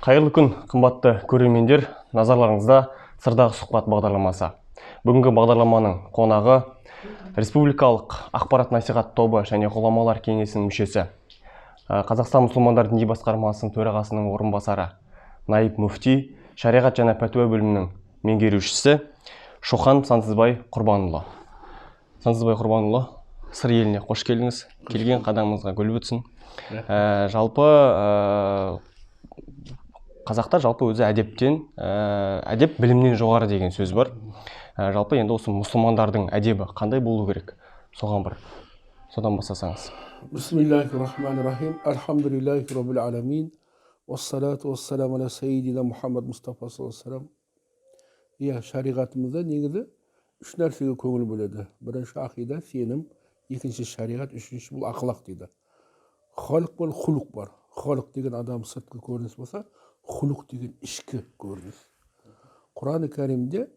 Қайырлы күн, қымбатты көрермендер! Назарларыңызда «Сырдағы сұхбат» бағдарламасы. Бүгінгі бағдарламаның қонағы – республикалық ақпарат насихат тобы және ғұламалар кеңесінің мүшесі, Қазақстан мұсылмандар діни басқармасының төрағасының орынбасары, наиб мүфти, шариғат және пәтуа бөлімінің меңгерушісі Шоқан Сансызбай Құрбанұлы. Сансызбай Құрбанұлы, Сыр еліне қош келдіңіз! Келген қадамыңызға гүл бітсін! Жалпы, қазақта жалпы өзі әдептен әдеп білімнен жоғары деген сөз бар. Жалпы енді осы мұсылмандардың әдебі қандай болу керек, соған бір содан бастасаңыз. Бисмиллахи рахмани рахим. Альхамдулиллахи роббил аламин. Уассалату уассаламу аля сайидина Мұхаммад Мұстафа саллаллаху. Иә, шариғатымызда негізі үш нәрсеге көңіл бөледі. Бірінші – ақида, сенім, екінші – шариғат, үшінші – бұл ақлақ дейді. Халық бар, хулық бар. Халық деген адам сыртқы көрініс болса, хулық деген ішкі көрініс. Құран кәрімде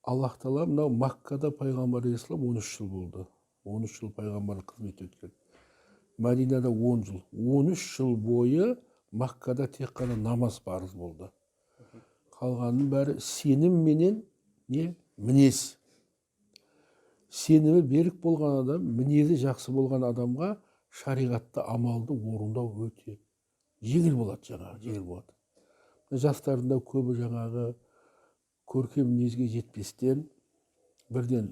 Аллах тағала, мынау Маккада пайғамбар алейхиссалам 13 жыл болды. 13 жыл пайғамбарлық қызмет өткен. Мәдинада 10 жыл. 13 жыл бойы Маккада тек қана намаз парыз болды. Қалғанының бәрі сенім менен не мінез. Сенімі берік болған адам, мінезі жақсы болған адамға шариғатты амалды орындау өте жеңіл болады, жаңағы жеңіл болады. Жастардың да көбі жаңағы көркем мінезге жетпестен бірден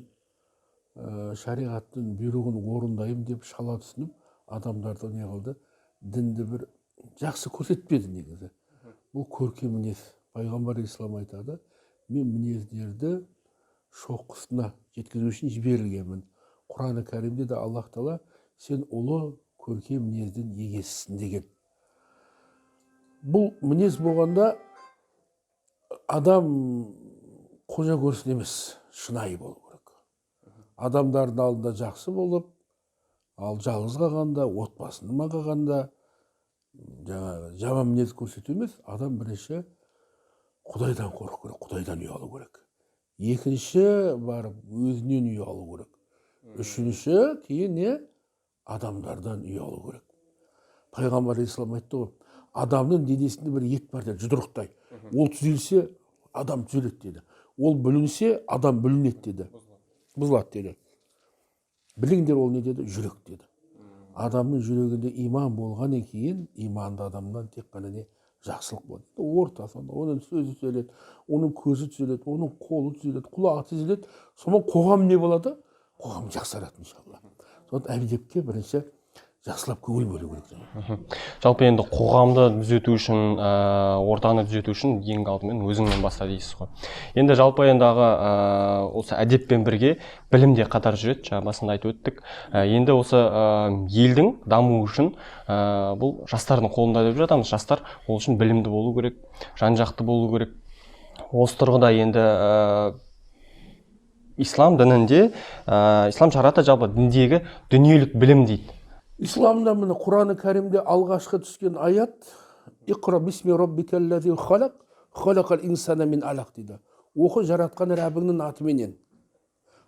шариғаттың бұйрығын орындаймын деп шала түсініп, адамдарды не қылды, дінді бір жақсы көрсетпеді негізі. Бұл көркем мінез. Пайғамбар ислам айтады: «Мен мінездерді шоққысына жеткізу үшін жіберілгенмін». Құраны кәрімде де Аллах тағала: «Сен ұлы көркем мінездің егесісің», – деген. Бұл мінез болғанда, адам қожа көрсін емес, шынайы болу керек. Адамдардың алдында жақсы болып, ал жалғыз қалғанда, отбасының қалғанда жаңағы жаман мінез көрсету емес. Адам бірінші Құдайдан қорқу керек, Құдайдан ұялу керек, екінші барып өзінен ұялу керек, үшінші кейін не, адамдардан ұялу керек. Пайғамбар алейхисалам айтты ғой: «Адамның денесінде бір ет бар, – деді, – жұдырықтай. Ол түзелсе, адам түзеледі, – деді, – ол бүлінсе, адам бүлінеді, – деді, – бұзылады», – деді. «Біліңдер, ол не, – деді, – жүрек», – деді. Адамның жүрегінде иман болғаннан кейін, иманды адамнан тек қана не, жақсылық болады. Ортасы, оның сөзі түзеледі, оның көзі түзеледі, оның қолы түзеледі, құлағы түзеледі. Сонымен қоғам не болады? Қоғам жақсарады, иншалла. Сондықтан әдепке бірінші жақсылап көңіл бөлу керек жаңағы. Жалпы енді қоғамды түзету үшін, ортаны түзету үшін ең алдымен өзіңнен баста дейсіз ғой. Енді жалпы енді, аға, осы әдеппен бірге білім де қатар жүреді, жаңа басында айтып өттік. Енді осы елдің дамуы үшін бұл жастардың қолында деп жатамыз. Жастар ол үшін білімді болу керек, жан жақты болу керек. Осы тұрғыда енді ислам дінінде, ислам шариғаты, жалпы діндегі дүниелік білім дейді. Исламда, міне, Құраны кәрімде алғашқы түскен аят: «Иқра бисми роббикаллази халақ, халақал инсана мин алақ», – дейді. Оқы жаратқан Рәбіңнің атыменен.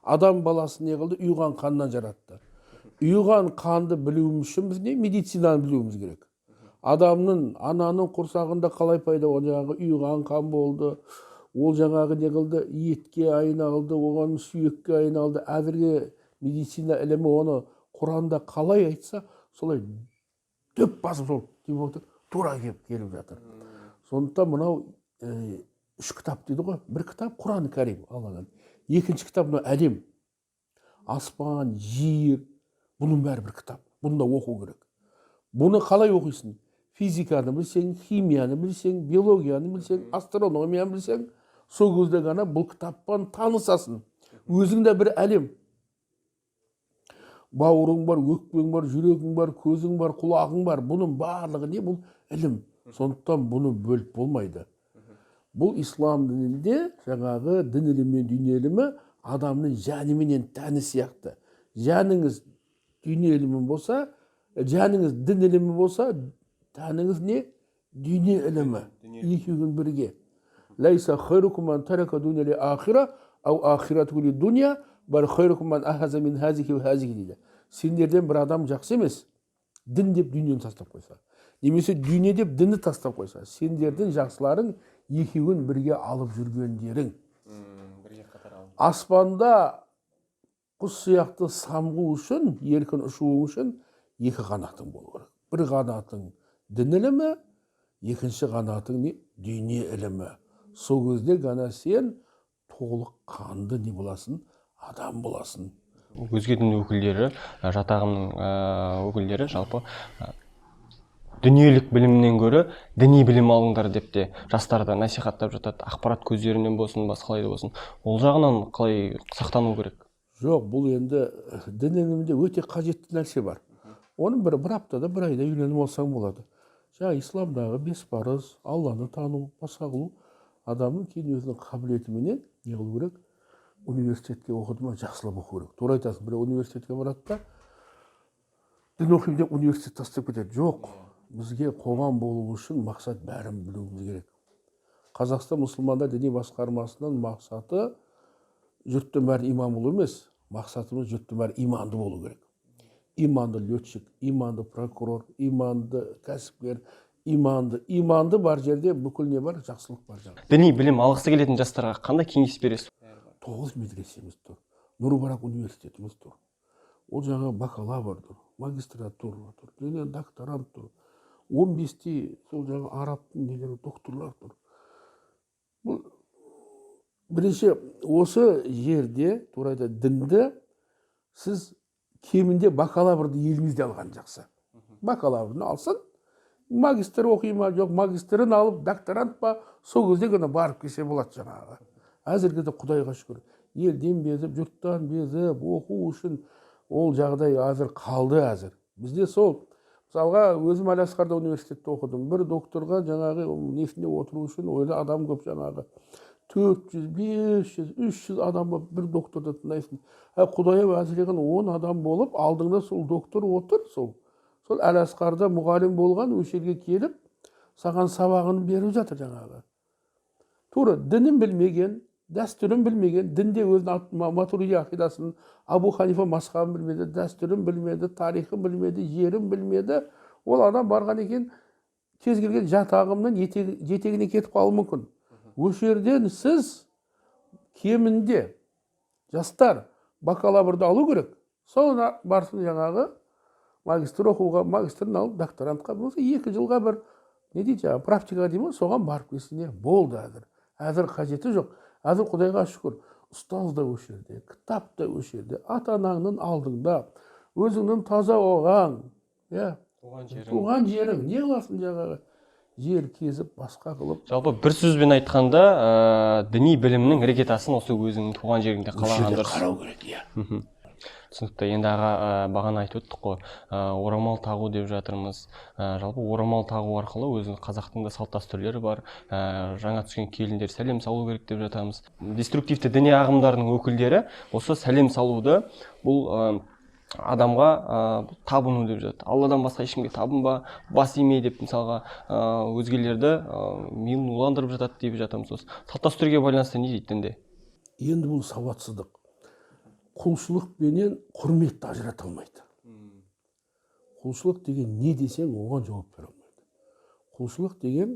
Адам баласын не қылды? Ұйыған қаннан жаратты. Ұйыған қанды білуіміз үшін біз не, медицинаны білуіміз керек. Адамның ананың құрсағында қалай пайда болған жаңағы ұйыған қан болды, ол жаңағы не қылды, етке айналды, оған сүйекке айналды. Әзірге медицина ілімі оны Құранда қалай айтса, солай дөп басып, сол деп отыр, тура келіп жатыр. Сондықтан мынау үш кітап дейді ғой. Бір кітап – Құран кәрім, Алладан. Екінші кітап – мынау әлем, аспан, жер, бұның бәрі бір кітап. Бұны да оқу керек. Бұны қалай оқисың? Физиканы білсең, химияны білсең, биологияны білсең, астрономияны білсең, сол кезде ғана бұл кітаппен танысасың. Өзің де бір әлем: бауырың бар, өкпең бар, жүрегің бар, көзің бар, құлағың бар. Бұның барлығы не? Бұл ілім. Сондықтан бұны бөліп болмайды. Бұл ислам дінінде жаңағы дін ілімі мен дүние ілімі адамның жаны менен тәні сияқты. Жаныңыз дүние ілімі болса, жаныңыз дін ілімі болса, тәніңіз не, дүние ілімі. Екеуін бірге. «Лайса хайрукум ман тарака дуня ли ахира ау ахирату ли дуня, бал хайрукум ман ахаза мин хазихи ва хазихи», – дейді. Сендерден бір адам жақсы емес дін деп дүниені тастап қойса. Немесе дүние деп дінді тастап қойса, сендердің жақсыларың екеуін бірге алып жүргендерің. Бірге қатар алып. Аспанда құс сияқты самғу үшін, еркін ұшуың үшін екі қанатың болу керек. Бір қанатың дін ілімі, екінші қанатың не? Дүние ілімі. Сол кезде ғана сен толық қанды не боласың? Адам боласың. Өзге дін өкілдері, жат ағымның өкілдері жалпы дүниелік білімнен гөрі діни білім алыңдар деп те жастарды насихаттап жатады. Ақпарат көздерінен болсын, басқалай да болсын. Ол жағынан қалай сақтану керек? Жоқ, бұл енді дін ілімінде өте қажетті нәрсе бар. Оның бір аптада, бір айда үйреніп алсаң болады. Жаңа исламдағы 5 парыз, Алланы тану, басқа қылу, адамның кейін өзінің қабілетіменен не қылу керек? Университетке оқыды ма, жақсылап оқу керек. Тура айтасың, біреу университетке барады да, дін оқимын деп университет тастап кетеді. Жоқ, бізге қоғам болу үшін мақсат бәрін білуіміз керек. Қазақстан мұсылмандар діни басқармасының мақсаты жұрттың бәрі имам болу емес, мақсатымыз жұрттың бәрі иманды болу керек. Иманды летчик, иманды прокурор, иманды кәсіпкер, иманды бар жерде бүкіл не бар, жақсылық бар жаңа. Діни білім алғысы келетін жастарға қандай кеңес бересіз? 9 медресеміз тұр, Нұр-Мүбарак университетіміз тұр. Ол жаңа бакалавр тұр, магистратура тұр, және докторант тұр. 15-те сол жаңа арабтың нелері докторлар тұр. Бұл бірінші осы жерде тура айтады, дінді сіз кемінде бакалаврды еліңізде алған жақсы. Бакалаврын алсын, магистр оқи ма, жоқ магистрін алып докторант па, сол кезде ғана барып келсе болады жаңағы. Әзірге де Құдайға шүкір, елден безіп, жұрттан безіп, оқу үшін ол жағдай әзір қалды әзір. Бізде сол, мысалға, өзім Әл-Асқарда университетте оқыдым. Бір докторға жаңағы несінде отыру үшін ойлы адам көп жаңағы. 400, 500, 300 адам болып бір докторды тыңдайсың. Құдай-ау, әзіреген 10 адам болып, алдыңда сол доктор отыр, сол. Сол Әл-Асқарда мұғалім болған, осы жерге келіп, саған сабағын беріп жатыр жаңағы. Тура дінін білмеген, дәстүрін білмеген, дінде өзінің Матуриди ақидасын, Абу Ханифа мазхабын білмеді, дәстүрін білмеді, тарихын білмеді, жерін білмеді. Ол адам барған екен, кез келген жат ағымның жетегіне кетіп қалуы мүмкін. Осы жерден сіз кемінде жастар бакалаврды алу керек. Соны барсын жаңағы магистр оқуға, магистрін алып докторантқа, болса 2 жылға бір не дейді жаңағы практикаға деймін, соған барып келсін, болды әзір. Әзір қажеті жоқ. Әзір Құдайға шүкір, ұстаз да осы жерде, кітап та осы жерде, ата-анаңның алдыңда, өзіңнің таза оған, иә, туған жерің. Туған жерің, не қыласың жаңағы? Жер кезіп, басқа қылып. Жалпы бір сөзбен айтқанда, діни білімнің іргетасын осы өзіңнің туған жеріңде қалаған дұрыс. Қарау керек, иә. Түсінікті. Енді аға, бағана айтып өттік қой, орамал тағу деп жатырмыз. Жалпы орамал тағу арқылы өзінің қазақтың да салт дәстүрлері бар. Жаңа түскен келіндер сәлем салу керек деп жатамыз. Деструктивті діни ағымдардың өкілдері осы сәлем салуды бұл, адамға, табыну деп жатады. Алладан басқа ешкімге табынба, бас име деп мысалға, өзгелерді, миын уландырып жатады деп жатамыз. Осы салт дәстүрге байланысты не дейді дінде? Енді бұл сауатсыздық. Құлшылық пенен құрметті ажырата алмайды. Құлшылық деген не десең, оған жауап бере алмайды. Құлшылық деген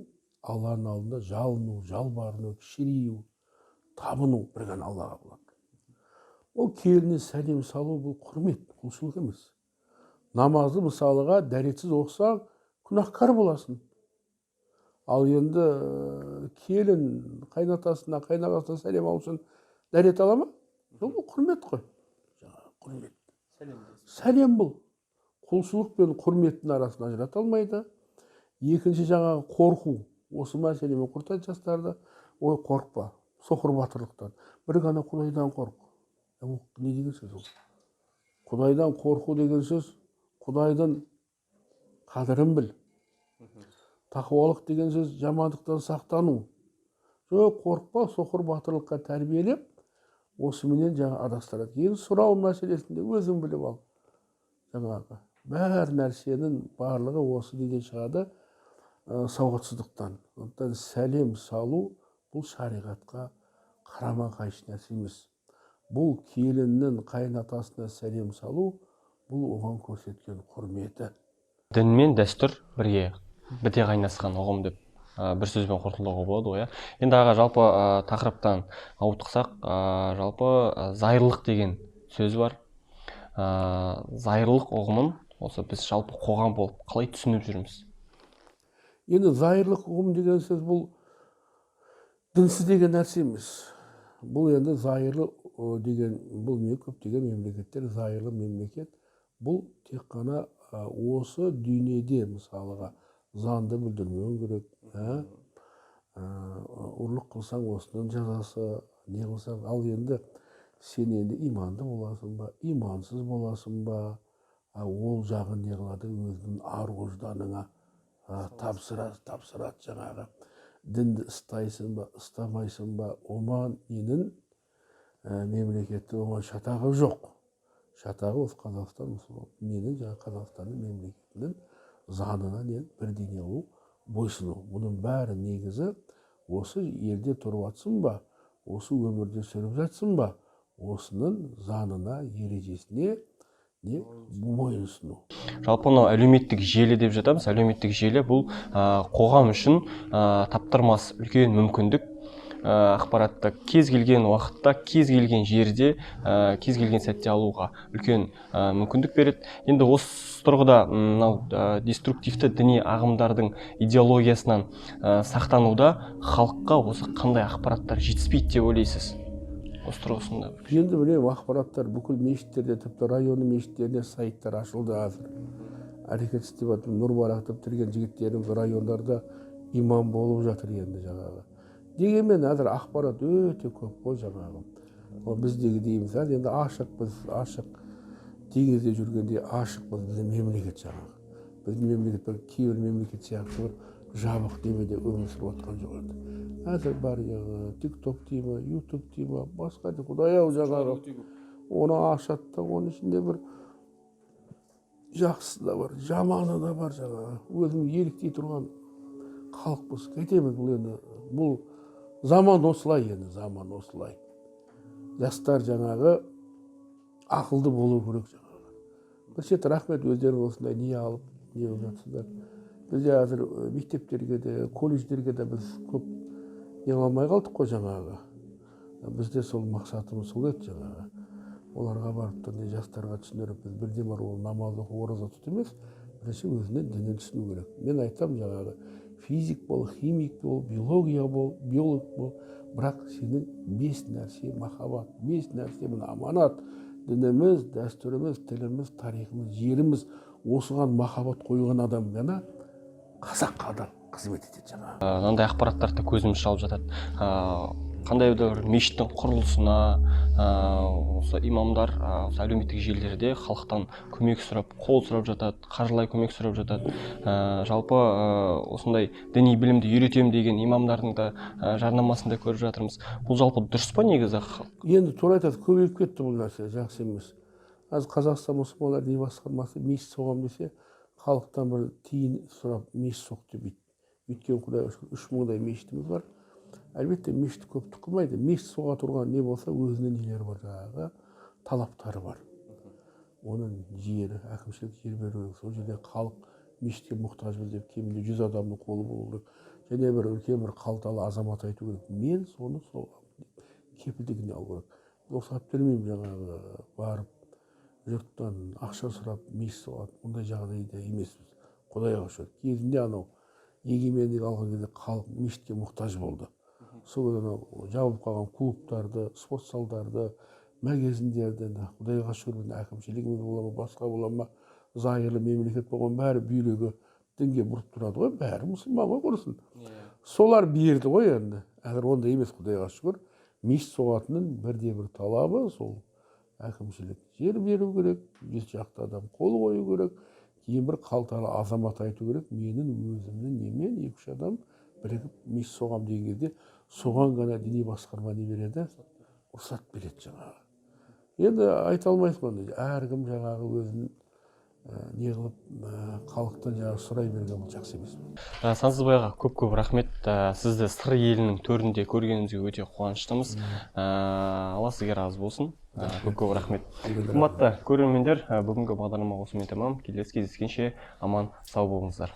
Алланың алдында жалыну, жалбарыну, кішірею, табыну бір ғана Аллаға болады. Ол келініне сәлем салу бұл құрмет, құлшылық емес. Намазды мысалыға дәретсіз оқысаң, күнәһкар боласың. Ал енді келін қайнатасына, қайнағасына сәлем алу үшін дәрет ала ма? Жоқ, бұл құрмет қой. Жаңағы құрмет. Сәлем бұл. Құлшылық пен құрметтің арасын ажырата алмайды. Екінші жаңағы қорқу. Осы мәселемен құртады жастарды. Ой, қорықпа, соқыр батырлықтан. Бір ғана Құдайдан қорқ. Ол не деген сөз ол? Құдайдан қорқу деген сөз, Құдайдың қадірін біл. Тақуалық деген сөз, жамандықтан сақтану. Жоқ, қорықпа, соқыр батырлыққа тәрбиелеп, осыменен жаңа адастырады. Енді сұрау мәселесінде өзің біліп ал. Жаңағы бәр нәрсенің барлығы осы неден шығады, сауатсыздықтан. Сондықтан сәлем салу бұл шариғатқа қарама-қайшы нәрсе емес. Бұл келіннің қайынатасына сәлем салу, бұл оған көрсеткен құрметі. Дін мен дәстүр бірге Біте қайнасқан ұғым деп бір сөзбен қорытындылауға болады ғой, иә. Енді аға, жалпы тақырыптан ауытқысақ, жалпы зайырлық деген сөз бар. Зайырлық ұғымын осы біз жалпы қоғам болып қалай түсініп жүрміз? Енді зайырлық ұғым деген сөз бұл дінсіз деген нәрсе емес. Бұл енді зайырлы деген, бұл не, көптеген мемлекеттер зайырлы мемлекет. Бұл тек қана осы дүниеде мысалыға заңды бүлдірмеуің керек, ұрлық қылсаң осының жазасы, не қылсаң. Ал енді сен енді иманды боласың ба, имансыз боласың ба, ол жағын не қылады, өзінің ар ожданыңа тапсырады жаңағы. Дінді ұстайсың ба, ұстамайсың ба, оман ненің мемлекетте оған шатағы жоқ. Шатағы осы Қазақстан мұсылман ненің жаңағы Қазақстанның мемлекетінің заңына не бірдей не қылу, бойсыну. Бұның бәрі негізі осы елде тұрып жатсың ба, осы өмірде сүріп жатсың ба, осының заңына, ережесіне не мойынсыну. Жалпы мынау әлеуметтік желі деп жатамыз. Әлеуметтік желі бұл қоғам үшін таптырмас үлкен мүмкіндік. Ақпаратты кез келген уақытта, кез келген жерде, кез келген сәтте алуға үлкен мүмкіндік береді. Енді осы тұрғыда мынау деструктивті діни ағымдардың идеологиясынан сақтануда халыққа осы қандай ақпараттар жетіспейді деп ойлайсыз? Осы тұрғысында. Енді білемін, ақпараттар бүкіл мешіттерде, тіпті районның мешіттеріне сайттар ашылды қазір. Әрекет істеп жатыр. Нұр бітірген жігіттеріміз райондарда имам болып жатыр енді жаңағы. Дегенмен қазір ақпарат өте көп қой жаңағы. Ол біздегідей емес, енді ашықпыз, ашық теңізде жүргенде ашықпыз, біздің мемлекет жаңағы. Біздің мемлекет бір кейбір мемлекет сияқты бір жабық немеде өмір сүріп жатқан жоқ енді. Қазір бар жаңағы Тик-Ток дей ма, Ютуб дей ма, басқа де, құдай ау жаңағы. Оны ашады да, оның ішінде бір жақсысы да бар, жаманы да бар жаңағы. Өзім еліктей тұрған халықпыз. Қайтеміз бұл енді, бұл заман осылай енді, заман осылай. Жастар жаңағы ақылды болу керек жаңағы. Бір шет рахмет, өздерің осындай не алып, не қылып жатсыздар. Бізде қазір мектептерге де, колледждерге де біз көп не қыла алмай қалдық қой жаңағы. Бізде сол мақсатымыз сол еді жаңағы. Оларға барып та не жастарға түсіндіріп, біз бірден бар ол намаз оқу, ораза тұту емес, бірінші өзінің дінін түсіну керек. Мен айтамын жаңағы, физик бол, химик бол, биология бол, биолог бол, бірақ сенің бес нәрсе махаббат, бес нәрсе мына аманат, дініміз, дәстүріміз, тіліміз, тарихымыз, жеріміз, осыған махаббат қойған адам ғана қазаққа да қызмет етеді жаңағы. Мынандай ақпараттарды көзіміз шалып жатады. Қандай да бір мешіттің құрылысына осы имамдар осы әлеуметтік желілерде халықтан көмек сұрап, қол сұрап жатады, қаржылай көмек сұрап жатады. Жалпы осындай діни білімді үйретемін деген имамдардың да жарнамасын да көріп жатырмыз. Бұл жалпы дұрыс па негізі? Енді тура айтады, көбейіп кетті бұл нәрсе, жақсы емес. Қазір Қазақстан мұсылмандар діни басқармасы мешіт соғамын десе, халықтан бір тиын сұрап мешіт соқ деп дейді. Өйткені Құдайға шүкір 3 мыңдай мешітіміз бар. Әлбетте мешіт көптік қылмайды. Мешіт соға тұрған не болса өзінің нелері бар жаңағы, талаптары бар. Оның жері, әкімшілік жер беру керек. Сол жерде халық мешітке мұқтажбыз деп кемінде 100 адамның қолы болу керек. Және бір үлкен бір қалталы азамат айту керек. Мен соны соғамын деп кепілдігіне алу керек. Рұқсат бермеймін жаңағы барып жұрттан ақша сұрап мешіт соғады. Ондай жағдайда емеспіз. Құдайға шүкір. Кезінде анау егемендік алған кезде халық мешітке мұқтаж болды. Сол кезде анау жабылып қалған клубтарды, спорт залдарды, магазиндерді, Құдайға шүкір, әкімшілігіміз бола ма, басқа бола ма, зайырлы мемлекет болған бәрі бүйрегі дінге бұрып тұрады ғой, бәрі мұсылман ғой құрысын. Солар берді ғой енді. Әзір ондай емес, Құдайға шүкір. Мешіт соғатынның бірде бір талабы сол әкімшілік жер беру керек, 100 шақты адам қол қою керек, кейін бір қалталы азамат айту керек, менің өзімнің немен 2-3 адам бірігіп мешіт соғам деген кезде соған ғана діни басқарма не береді? Рұқсат береді жаңағы. Енді айта алмайсың оны, әркім жаңағы өзін не қылып халықтан жаңағы сұрай берген бұл жақсы емес. Сансызбай аға, көп-көп рахмет. Сізді Сыр елінің төрінде көргенімізге өте қуаныштымыз. Алла сізге разы болсын. Көп-көп рахмет. Қымбатты көрермендер, бүгінгі бағдарлама осымен тамам. Келесі кездескенше аман сау болыңыздар.